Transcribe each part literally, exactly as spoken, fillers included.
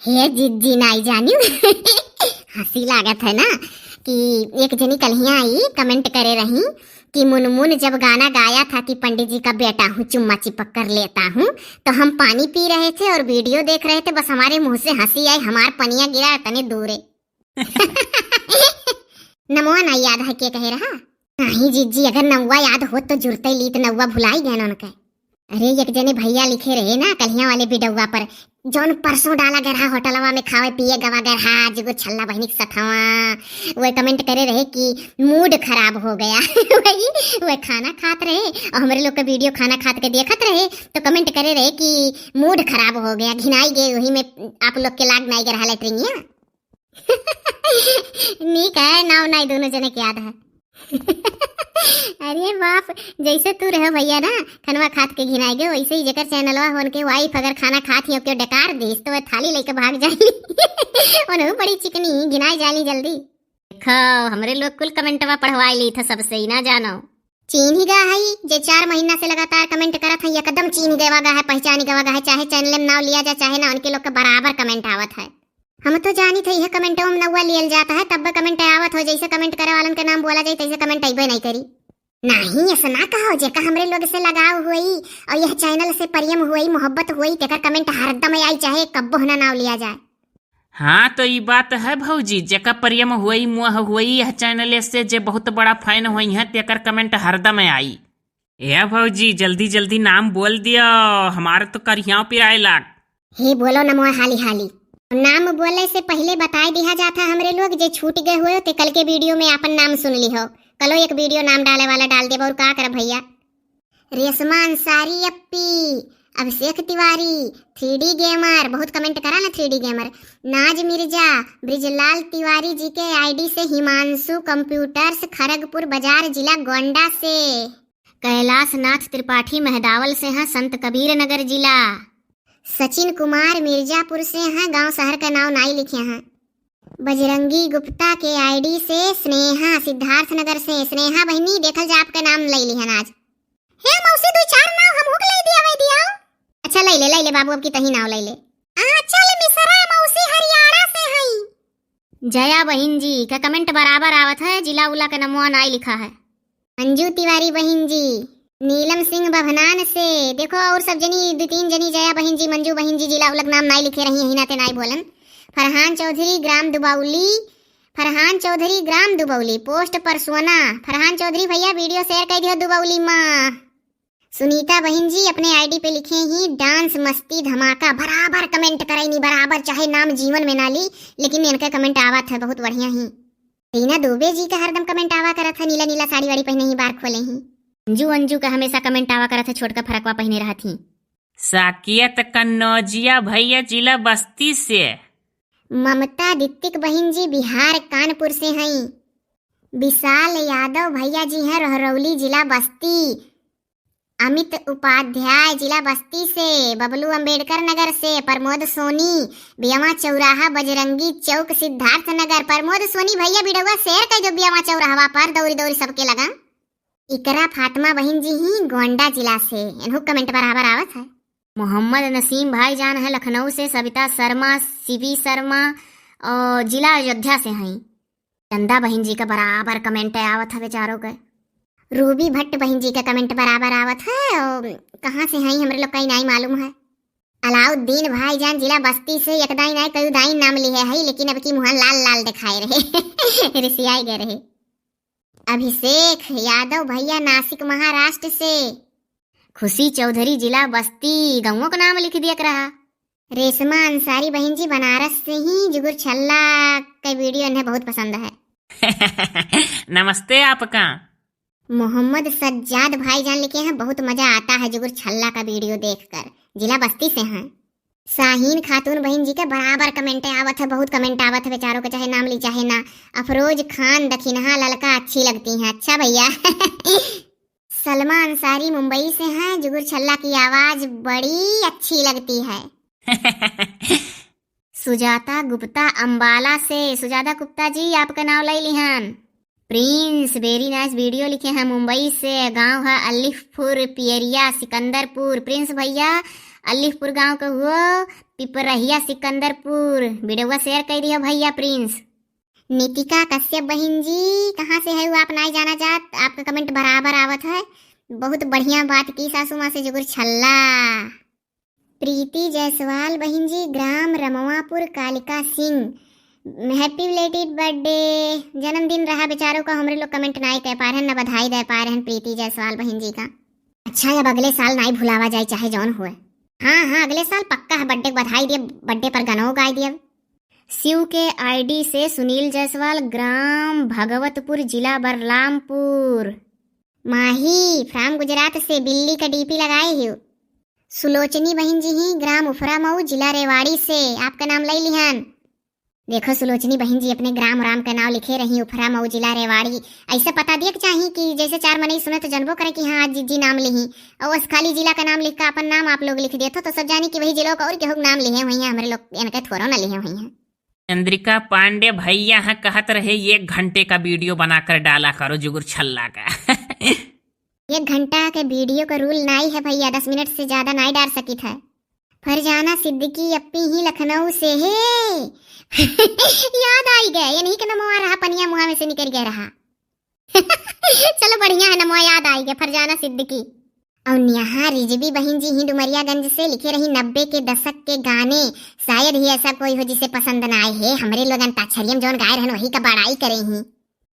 हे जिज्जी, नाई जानियो। हंसी लागत है ना कि एक जनी कल्हिया आई, comment करे रही कि मुनमुन जब गाना गाया था कि पंडित जी का बेटा हूँ, चुम्मा चिपक कर लेता हूँ, तो हम पानी पी रहे थे और video देख रहे थे, बस हमारे मुंह से हंसी आई, हमार पनिया गिरा तने दूरे। नमवा ना याद है के कहे रहा? नहीं जिज्जी, अगर नमवा याद होत तो जुरते लीत, नमवा भुलाई गए ना उनके। अरे, एक जने भैया लिखे रहे ना कल्हिया वाले video पर, जौन परसों डाला गए रहा होटलवा में खावे पिए गवा गए रहा, आज एगो छल्ला बहिनी के सथवा, वो comment करे रहे कि mood खराब हो गया। वही, वो खाना खात रहे और हमरे लोग का video खाना खात के देखत रहे, तो comment करे रहे कि mood खराब हो गया, घिनाई गए, वही में आप लोग के लाग नाई गए रहा लैट्रिनिया। नीक है, नाव नाई दोनों जने के याद है। अरे बाप, जैसे तू रहो भैया ना, खनवा खात के घिनाए गए, वैसे ही जेकर चैनलवा हो, उनके wife अगर खाना खात ही ओके डकार दीस, तो वह थाली लेके भाग जाई। उनहु बड़ी चिकनी, घिनाए जाली जल्दी। देखो, हमरे लोग कुल commentवा पढ़वाई ली था सबसे ही, ना जानो। चीन्ही गा हई, जे चार महीना से लगातार comment करत हई, एकदम चीन्ही गवा गा है, पहचानी गवा गा है, चाहे channel में नाव लिया जा, चाहे ना, उनके लोग के बराबर comment आवत है। हम तो जानी थे, यह commentवा में नौवा लियल जाता है, तब comment आवत हो, जैसे comment करे वालन के नाम बोला जाए, तैसे comment अइबे नहीं करी। नहीं, ऐसा ना कहो, जेका हमरे लोग से लगाव हुई और यह channel से प्रेम हुई, मोहब्बत हुई, तेकर comment हरदम आई, चाहे कब्बो ना नाव लिया जाए। हाँ, तो ई बात है भौजी, जेका प्रेम हुई, मोह हुई, यह channel से जे बहुत बड़ा fan हुई है, तेकर comment हरदम आई। ए भौजी, जल्दी जल्दी नाम बोल दियो, हमार तो करियाव पिराए लाग। हे बोलो नमवा हाली हाली। नाम बोले से पहले बताए दिया जाता हमरे लोग, जे छूट गए हुए ते कल के video में आपन नाम सुन ली हो। कलो एक video नाम डाले वाला डाल देब और का करब भैया। रेशमा अंसारी अप्पी, अभिषेक तिवारी, थ्री डी गेमर, बहुत comment करा ना थ्री डी गेमर, नाज मिर्जा, ब्रिजलाल तिवारी जी के आईडी से, हिमांशु कंप्यूटर्स, खड़गपुर बाजार, जिला गोंडा से, कैलाश नाथ त्रिपाठी महदावल से हैं, संत कबीर नगर जिला, सचिन कुमार मिर्जापुर से हैं, गांव शहर का नाव नाई लिखे हैं, बजरंगी गुप्ता के आईडी से स्नेहा सिद्धार्थ नगर से। स्नेहा बहिनी, देखल जा आपका नाम लई लिहन आज। हे मौसी, दुई चार नाव हमहू के लई दिया, वही दिया। अच्छा, लई ले, लई ले बाबू, अब की तही नाव लई ले। आंचल मिश्रा मौसी हरियाणा से हई। जया बहिन जी का comment बराबर आवत है, जिला उला का नमवा नाई लिखा है। मंजू तिवारी बहिन जी, नीलम सिंह बभनान से, देखो और सब जनी, दो तीन जनी, जया बहिन जी, मंजू बहिन जी, जिला उलग नाम नाई लिखे रही, यही नाते नाई बोलन। फरहान चौधरी ग्राम दुबौली, फरहान चौधरी ग्राम दुबौली, post परसोना। फरहान चौधरी भैया video share कर दियो दुबौली माँ। सुनीता बहिन जी अपने आईडी पे लिखे ही dance मस्ती धमाका, बराबर comment करैनी, बराबर चाहे नाम जीवन में ना ली, लेकिन इनका comment आवत है बहुत बढ़िया ही। रीना दुबे जी का हरदम comment आवा करत है, नीला नीला साड़ी वाड़ी पहने ही बार खोले ही। अंजू, अंजू का हमेशा comment आवा करत है, छोटका फरकवा पहने रहत ही। साकियत कन्नौजिया भैया जिला बस्ती से। ममता दित्तिक बहिन जी बिहार कानपुर से हई। विशाल यादव भैया जी हैं रहरौली जिला बस्ती। अमित उपाध्याय जिला बस्ती से, बबलू अंबेडकर नगर से, प्रमोद सोनी बियावा चौराहा बजरंगी चौक सिद्धार्थ नगर। प्रमोद सोनी भैया वीडियोवा share कर दो बियावा चौराहवा पर, दौरी दौरी सबके लगा। इकरा फातिमा बहिन जी ही गोंडा जिला से, इनहू comment बराबर आवत है। मोहम्मद नसीम भाईजान है लखनऊ से, सविता शर्मा, शिवी शर्मा और जिला अयोध्या से हैं। चंदा बहिन जी का बराबर comment आवत है बेचारों के। रूबी भट्ट बहिन जी का comment बराबर आवत है। और कहाँ से हैं हमरे लोग का ही नाई मालूम है। अलाउद्दीन भाईजान जिला बस्ती से, एक दाई नाई कई दाई नाम लिहे है, लेकिन अब की मुहा लाल लाल दिखाए रहे। रिसियाए गए रहे। अभिषेक यादव भैया नासिक महाराष्ट्र से। खुशी चौधरी जिला बस्ती, गाँवों का नाम लिख दिया रहा। रेशमा अंसारी बहिन जी बनारस से ही, जुगुर छल्ला का वीडियो इन्हें बहुत पसंद है। नमस्ते आपका। मोहम्मद सज्जाद भाईजान लिखे हैं, बहुत मजा आता है जुगुर छल्ला का वीडियो देखकर, जिला बस्ती से हैं। शाहीन खातून बहिन जी के बराबर comment आवत है, बहुत comment आवत है बेचारों के, चाहे नाम ली चाहे ना। अफरोज खान दखिनहा ललका अच्छी लगती हैं। अच्छा भैया। सलमा अंसारी मुंबई से हैं, जुगुर छल्ला की आवाज बड़ी अच्छी लगती है। सुजाता गुप्ता अंबाला से। सुजाता गुप्ता जी, आपका नाव लई लिहन। प्रिंस, very nice video लिखे हैं मुंबई से। गांव है अलीफपुर पियरिया सिकंदरपुर। प्रिंस भैया, अलीफपुर गांव के हुओ, पिपरहिया सिकंदरपुर, वीडियोवा share कइ दियो भइया प्रिंस। नितिका कश्यप बहिन जी, कहाँ से है वो आप नाई जाना जात, आपका comment बराबर आवत है, बहुत बढ़िया बात की सासू माँ से जुगुर छल्ला। प्रीति जायसवाल बहिन जी, ग्राम रमवापुर, कालिका सिंह, happy belated birthday। जन्मदिन रहा बेचारों का, हमरे लोग comment नाई कर पा रहे हैं, न बधाई दे पा रहे हैं प्रीति जायसवाल बहिन जी का। अच्छा, अब अगले साल नाई भुलावा जाए, चाहे जौन हुए। हाँ, हाँ, अगले साल पक्का है, birthday के बधाई दिए, birthday पर गानो गाए दिए। शिव के ID से सुनील जायसवाल, ग्राम भगवतपुर, जिला बरलामपुर। माही, from गुजरात से बिल्ली का DP लगाए हियो। सुलोचनी बहिन जी ही, ग्राम उफरा मऊ, जिला रेवाड़ी से, आपका नाम लई लिहन। देखो सुलोचनी बहिन जी अपने ग्राम राम का नाम लिखे रही, उफरा मऊ, जिला रेवाड़ी। ऐसे पता दिए के चाही कि जैसे चार मनई सुने तो जनबो करे कि हाँ, आज जिज्जी नाम लिही। और बस खाली जिला का नाम लिख के अपन नाम आप लोग लिख देत हो तो सब जानी कि वही जिलो का और केहू के नाम लिहे हुई हैं, हमरे लोग इनके थोड़ो ना लिहे हुई हैं। चंद्रिका पांडे भइया हैं, कहत रहे एक घंटे का वीडियो बनाकर डाला करो जुगुर छल्ला का। एक घंटा के वीडियो का rule नाई है भइया, दस मिनट से ज्यादा नाई डाल सकित है। फरजाना सिद्दीकी अप्पी ही लखनऊ से है। याद आई गए, इन्हीं के नमवा रहा, पनिया मुहा में से निकल गया रहा। चलो बढ़िया है, नमवा याद आई गए, फरजाना सिद्दीकी। और नेहा रिजवी बहिन जी ही डुमरियागंज से लिखे रही, नब्बे के दशक के गाने, शायद ही ऐसा कोई हो जिसे पसंद ना आए। हे, हमरे लोग अंताक्षरियम जौन गाए रहन वही का बड़ाई करे ही।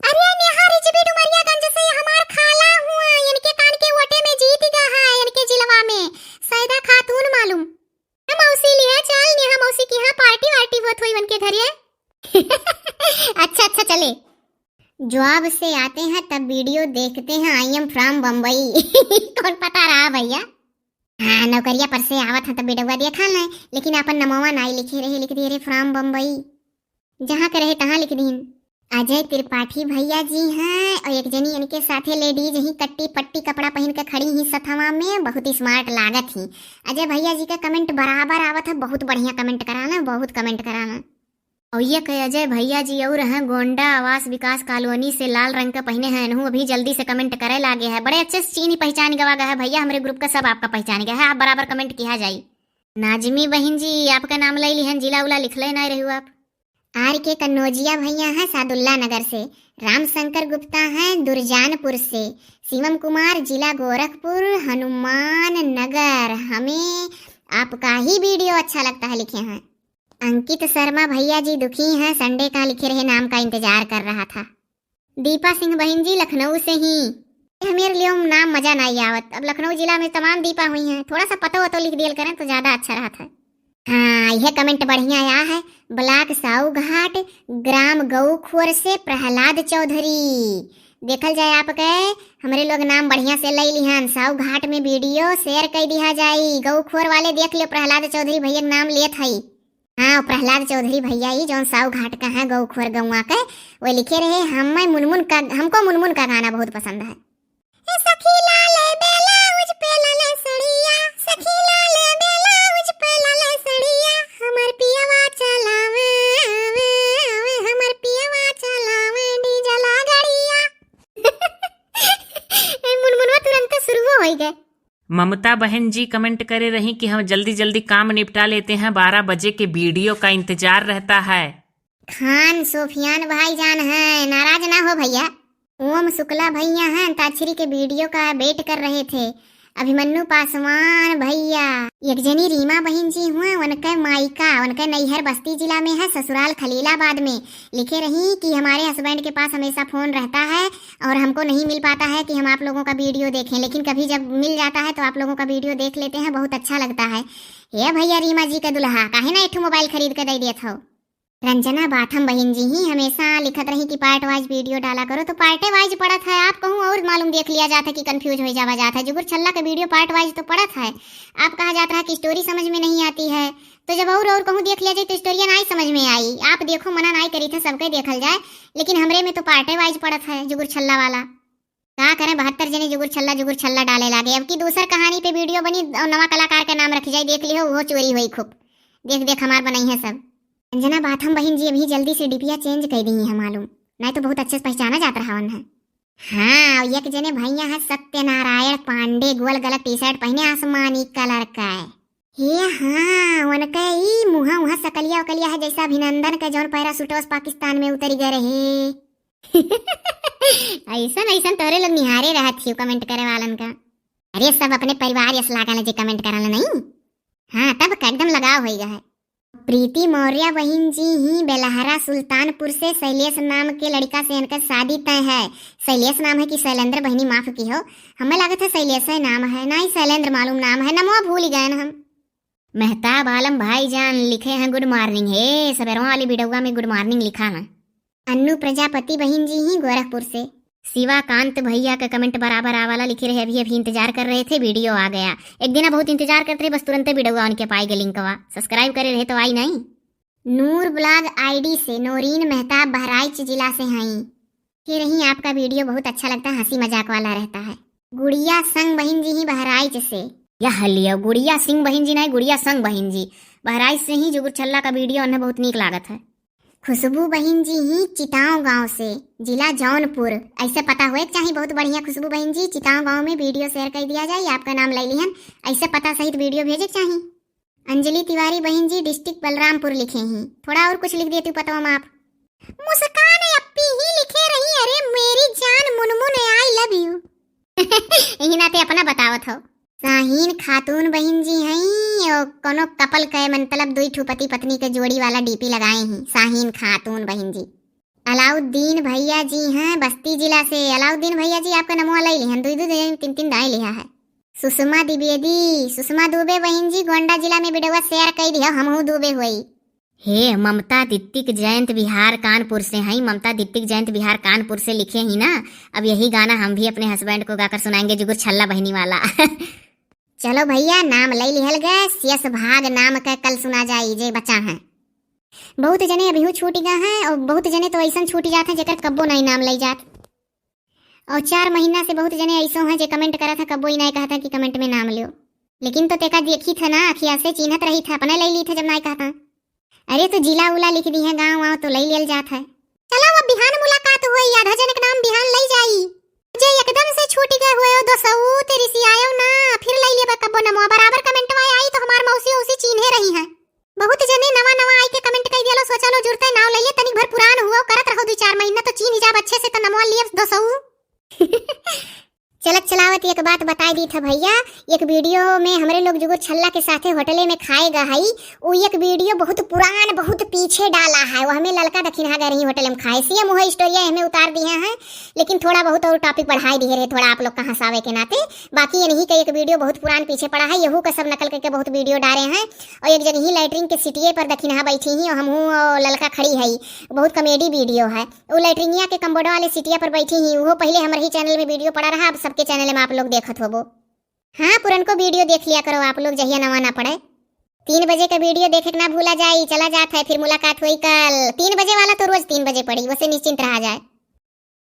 अरे नेहा रिजवी डुमरियागंज से हमार खाला हुआ, इनके कान के वोटे में जीत गा है, इनके जिलवा में सैदा खातून मालूम। ए मौसी लिया चाल, नेहा मौसी की यहाँ party वार्टी होत होई उनके घरे। अच्छा, अच्छा, चले। Job से आते हैं तब वीडियो देखते हैं, I am from बम्बई। कौन पता रहा भइया? हाँ, नौकरिया पर से आवत हैं तब वीडियोवा देखा लें, लेकिन अपन नमवा नाई लिखे रहे, लिख दिए रहे from बम्बई। जहाँ के रहे तहाँ लिख दीन। अजय त्रिपाठी भइया जी हैं और एक जनी इनके साथे ladies ही कट्टी पट्टी कपड़ा पहिन के खड़ी ही सथवा में, बहुत smart लागत ही। अजय भइया जी का comment बराबर आवत है, बहुत बढ़िया comment कराना, बहुत comment कराना। और ये कहे अजय भइया जी और हैं गोंडा आवास विकास कॉलोनी से, लाल रंग का पहिने हैं, इनहू अभी जल्दी से comment करे लागे है। बड़े अच्छे से चीनी पहचान गवा गया है भइया, हमरे group का सब आपका पहचान गया है, आप बराबर comment किया जाई। नाजमी बहिन जी, आपका नाम लई लिहन, जिला उला लिखले नाई रहियो आप। आर के कन्नौजिया भइया हैं सादुल्ला नगर से, रामशंकर गुप्ता हैं दुर्जानपुर से, शिवम कुमार जिला गोरखपुर, हनुमान नगर, हमें आपका ही वीडियो अच्छा लगता है लिखे हैं। अंकित शर्मा भइया जी दुखी हैं, Sunday का लिखे रहे, नाम का इंतजार कर रहा था। दीपा सिंह बहिन जी लखनऊ से ही। हमेर लिए नाम मजा नाई आवत। अब लखनऊ जिला में तमाम दीपा हुई हैं, थोड़ा सा पतो वतो लिख दियल करें तो ज्यादा अच्छा रहत है। हाँ, यह comment बढ़िया आया है। ब्लॉक साऊ घाट, ग्राम गऊ खोर से प्रहलाद चौधरी। देखल जाए आपके, हमरे लोग नाम बढ़िया से लई लिहन। साऊ घाट में वीडियो share कई दिया जाई। गऊ खोर वाले देख लियो, प्रहलाद चौधरी भैया के नाम लेत हई। हाँ, प्रहलाद चौधरी भैया ही जौन साऊ घाट का है, गऊ खोर गौवा के, वो लिखे रहे, "हमें मुनमुन का, हमको मुनमुन का गाना बहुत पसंद है।" ए सखी लाल ब्लाउज पे लाल सड़िया, सखी लाल ब्लाउज पे लाल सड़िया, हमर पियवा चलावे, आवे, आवे, हमर पियवा चलावे डीजल गाड़िया। ए मुनमुनवा तुरंत शुरू हो गए। ममता बहन जी comment करे रही कि हम जल्दी जल्दी काम निपटा लेते हैं, बारह बजे के वीडियो का इंतजार रहता है। खान सोफियान भाईजान है, नाराज ना हो भैया। ओम शुक्ला भैया हैं, अंताक्षरी के वीडियो का wait कर रहे थे। अभिमन्यु पासवान भैया, एक जनी रीमा बहन जी हुआ, उनके मायका, उनके नैहर बस्ती जिला में है, ससुराल खलीलाबाद में। लिखे रही कि हमारे husband के पास हमेशा phone रहता है और हमको नहीं मिल पाता है कि हम आप लोगों का वीडियो देखें, लेकिन कभी जब मिल जाता है तो आप लोगों का वीडियो देख लेते हैं, बहुत अच्छा लगता है। हे भैया, रीमा जी का दुल्हा, काहे ना एक ठो मोबाइल खरीद के दे देत हो? रंजना बाथम बहिन जी ही हमेशा लिखत रही कि part wise वीडियो डाला करो, तो पार्टे वाइज पड़त है। आप कहूँ और मालूम देख लिया जात है कि कंफ्यूज हो जावा जात है। जुगुर छल्ला का वीडियो part wise तो पड़त है, आप कहा जात रहा कि स्टोरी समझ में नहीं आती है, तो जब और और कहूँ देख लिया जाए तो स्टोरिया नाई समझ में आई। आप देखो, मना नाई करी थे सबके देखल जाए, लेकिन हमरे में तो पार्टे वाइज पड़त है जुगुर छल्ला वाला। का करें, बहत्तर जने जुगुर छल्ला जुगुर छल्ला डाले लागे। अब की दूसर कहानी पे वीडियो बनी और नवा कलाकार के नाम रखी जाए, देख लियो, वो चोरी हुई खूब। देख देख हमार बनाई है सब। अंजना बाथम बहिन जी अभी जल्दी से डिपिया चेंज कर दी है मालूम, नहीं तो बहुत अच्छे से पहचाना जात रहा है। हाँ, और एक जने भैया है सत्यनारायण पांडे, गोल गला टी शर्ट पहने आसमानी कलर का है। हे हाँ, उनके ई मुँह उहाँ सकलिया उकलिया है जैसा अभिनंदन के जौन पैराशूटवा से पाकिस्तान में उतरि गए रहे। ऐसन ऐसन तोरे लोग निहारे रहत हियो comment करे वालन का। अरे सब अपने परिवार यस लागल जे comment करल नहीं। हाँ, तब का एकदम लगाव होई गए है। प्रीति मौर्य बहिन जी ही बेलहरा सुल्तानपुर से शैलेश नाम के लड़का से इनकर शादी तय है। शैलेश नाम है कि शैलेंद्र बहिनी, माफ किहो, हमें लागत है शैलेश है नाम है, ना ही शैलेंद्र मालूम नाम है, नमवा भूल गए हम। मेहताब आलम भाईजान लिखे हैं good morning। हे, सबेरवा वाली वीडियोवा में good morning लिखा ना। अन्नू प्रजापति बहिन जी ही गोरखपुर से। शिवाकांत भैया का comment बराबर आवाला लिखे रहे, अभी अभी इंतजार कर रहे थे, वीडियो आ गया। एक दिन बहुत इंतजार करते रहे, बस तुरंते वीडियोवा उनके पाई गए लिंकवा, subscribe करे रहे तो आई नहीं। नूर blog ID से नोरीन मेहताब बहराइच जिला से हई। फिर ही आपका वीडियो बहुत अच्छा लगता है, हंसी मजाक वाला रहता है। गुड़िया संग बहिन जी ही बहराइच से। यह लियो, गुड़िया सिंह बहिन जी नहीं, गुड़िया संग बहिन जी। बहराइच से ही जुगुर छल्ला का वीडियो उन्हें बहुत नीक लागत है। खुशबू बहिन जी ही चितांव गांव से, जिला जौनपुर। ऐसे पता होए के चाही, बहुत बढ़िया खुशबू बहिन जी, चितांव गांव में वीडियो share कर दिया जाए, आपका नाम ले लिहन, ऐसे पता सहित वीडियो भेजे के चाही। अंजलि तिवारी बहिन जी district बलरामपुर लिखे ही, थोड़ा और कुछ लिख देती पतवा में आप। मुस्कान अप्पी ही लिखे रही, अरे मेरी जान मुनमुन I love you। यही नाते अपना बतावत हो। शाहीन खातून बहिन जी हई, ओ कोनो couple के मतलब दुई ठू पति पत्नी के जोड़ी वाला DP लगाए ही, शाहीन खातून बहिन जी। अलाउद्दीन भैया जी हैं बस्ती जिला से। अलाउद्दीन भैया जी आपका नमवा ले लिहन, दुई दुई दिन तीन तीन दाए लिहा है। सुषमा द्विवेदी, सुषमा दुबे बहिन जी गोंडा जिला में वीडियोवा share कर दिया, हमहू दुबे हुई। हे ममता दित्तिक जयंत बिहार कानपुर से हई, ममता दित्तिक जयंत बिहार कानपुर से लिखे ही ना, अब यही गाना हम भी अपने husband को गाकर सुनाएंगे, जुगुर छल्ला बहिनी वाला। चलो भैया, नाम ले लिहल गए, शेष भाग नाम के कल सुना जाई जे बचा है। बहुत जने अभिहू छूट गए हैं और बहुत जने तो ऐसन छूट जात हैं जेकर कब्बो नहीं नाम ले जात। और चार महीना से बहुत जने ऐसो हैं जे comment करत हैं, कब्बो ही नहीं कहत हैं कि comment में नाम लियो। लेकिन तो तेका देखी था ना, अखिया से चिन्हत रही था, अपने ले ली था जब नहीं कहता। अरे तो जिला उला लिख दी है, गाँव वाँव तो ले लियल जात है। चलो अब बिहान मुलाकात हुई, आधा जने के नाम बिहान ले जाई। जे एकदम से छूट गए हुए हो दोसऊ, तेरी सी आयो ना, फिर ले लेबे कब्बो नमवा, बराबर comment में आई तो हमार मौसी औसी चिन्हे रही है। बहुत जने नवा नवा आई के comment कई दिया लो, सोचा लो जुड़ते नाव ले ले, तनिक भर पुरान हुआ, करत रहो दो चार महीना तो चीन्ह जाब अच्छे से, तो नमवा लियब दोसऊ। चलत चलावत एक बात बताई दी था भैया, एक वीडियो में हमरे लोग जुगुर छल्ला के साथे होटले में खाए गा हई, उ एक वीडियो बहुत पुरान, बहुत पीछे डाला है, वो हमें ललका दखिनहा गए रही होटल में खाए, same वही story हमें उतार दिया है, लेकिन थोड़ा बहुत और topic बढ़ाई दिए रहे, थोड़ा आप लोग का हंसावे के नाते। बाकी इन्हीं का एक वीडियो बहुत पुरान पीछे पड़ा है, यहू का सब नकल करके बहुत वीडियो डाले हैं। और एक जगह ही लैट्रिन के सीटिये पर दखिनहा बैठी ही, और हमहू और ललका खड़ी है, बहुत comedy वीडियो है। वो लैट्रिनिया के कम्बोर्ड वाले सीटिया पर बैठी ही, वो पहले हमारे ही channel में वीडियो पड़ा रहा, अब सबके channel में आप लोग देखत होबो। हाँ, पुरनको वीडियो देख लिया करो आप लोग, जहिया नवा ना पड़े। तीन बजे का वीडियो देखे के ना भूला जाई। चला जात है, फिर मुलाकात हुई कल। तीन बजे वाला तो रोज तीन बजे पड़ी, वैसे निश्चिंत रहा जाए।